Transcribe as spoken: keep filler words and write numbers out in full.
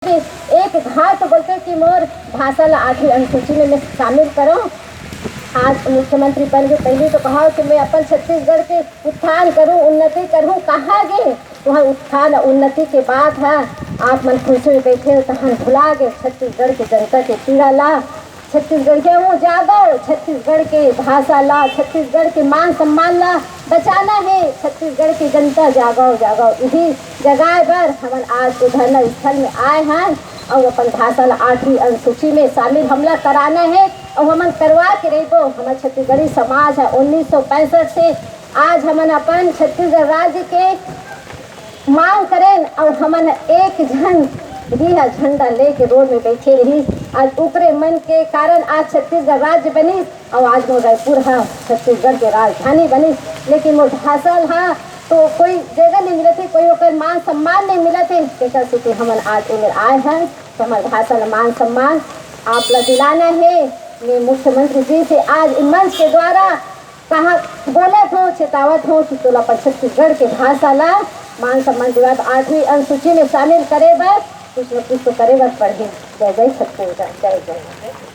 एक घाट बोलते कि मोर भाषा ला आठवीं अनुसूची में मैं शामिल करूं। आज मुख्यमंत्री बन के पहले तो कहा कि मैं अपन छत्तीसगढ़ के उत्थान करूं, उन्नति करूं, कहा गे वह उत्थान उन्नति के बात है। आप मन कुर्सी में बैठे हो तहन भुला गे छत्तीसगढ़ के जनता के पीड़ा ला। छत्तीसगढ़िया हो जागो, छत्तीसगढ़ के भाषा ला, छत्तीसगढ़ के मान सम्मान ला बचाना है। छत्तीसगढ़ के जनता जागो, जागो। यही जगाए बर हमन आज ए धरना स्थल में आए हैं और अपन भाषा ला आठवीं अनुसूची में शामिल हमला कराना है और हमन करवा के रहिबो। हमर छत्तीसगढ़ी समाज है उन्नीस सौ पैंसठ से आज हमन अपन छत्तीसगढ़ राज्य के मांग करेन और हमन एक झन रिहा झंडा लेके रोड में बैठे रही। आज ओकरे मन के कारण आज छत्तीसगढ़ राज्य बनिस और आज मोर रायपुर हा छत्तीसगढ़ के राजधानी बनिस, लेकिन मोर भाषा हा तो कोई जगह नहीं मिलत हे, कोई ओकर मान सम्मान नहीं मिलत हे। तेकर सेती हमन आज एमेर आए हैं तो हमर भाषा ला मान सम्मान आप ला दिलाना है। मैं मुख्यमंत्री जी से आज इ मंच के द्वारा कहा बोलत हो, चेतावत हो कि तोला अपन छत्तीसगढ़ के भाषा ला मान सम्मान दिवा आठवीं अनुसूची में शामिल करे बर कुछ न कुछ तो करे बर पड़ही। जय जय छत्तीसगढ़, जय जय।